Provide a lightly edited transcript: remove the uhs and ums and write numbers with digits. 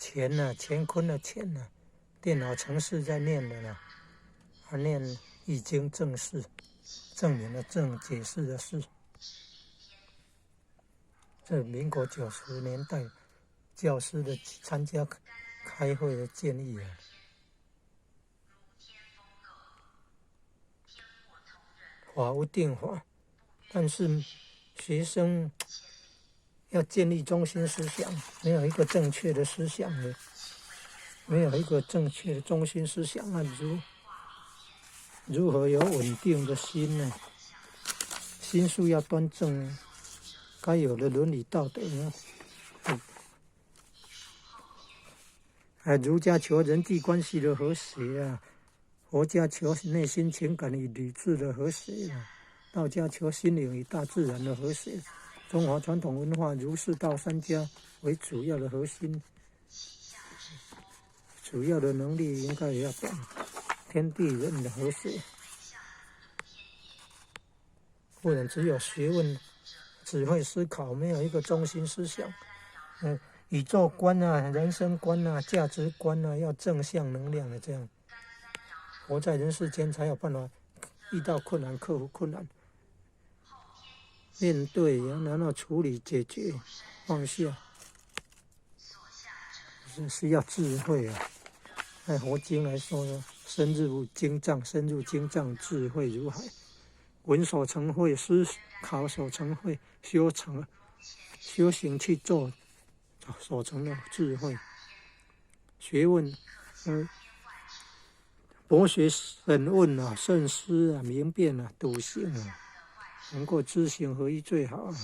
乾啊，乾坤的乾啊，電腦程式在念的啦，啊念《易經》正釋，證明的證，解釋的釋。這民國90年代教師的參加開會的建議啊。法無定法，但是學生要建立中心思想，沒有一個正確的思想的，沒有一個正確的中心思想，那如何有穩定的心呢？心術要端正，該有的倫理道德呢？哎，儒家求人際關係的和諧啊，佛家求內心情感與理智的和諧啊，道家求心靈與大自然的和諧。中華傳統文化儒釋道三家為主要的核心，主要的能力應該也要懂天地人的和諧，不能只有學問，只會思考，沒有一個中心思想。宇宙觀啊，人生觀啊，價值觀啊，要正向能量的這樣，活在人世間才有辦法遇到困難克服困難，面對，然後處理解決，放下，是需要智慧啊。在佛經來說呢，深入經藏，深入經藏，智慧如海，聞所成慧，思考所成慧，修成修行去做所成的智慧，學問，博學審問啊，慎思啊，明辨啊，篤行啊，能夠知行合一最好啊。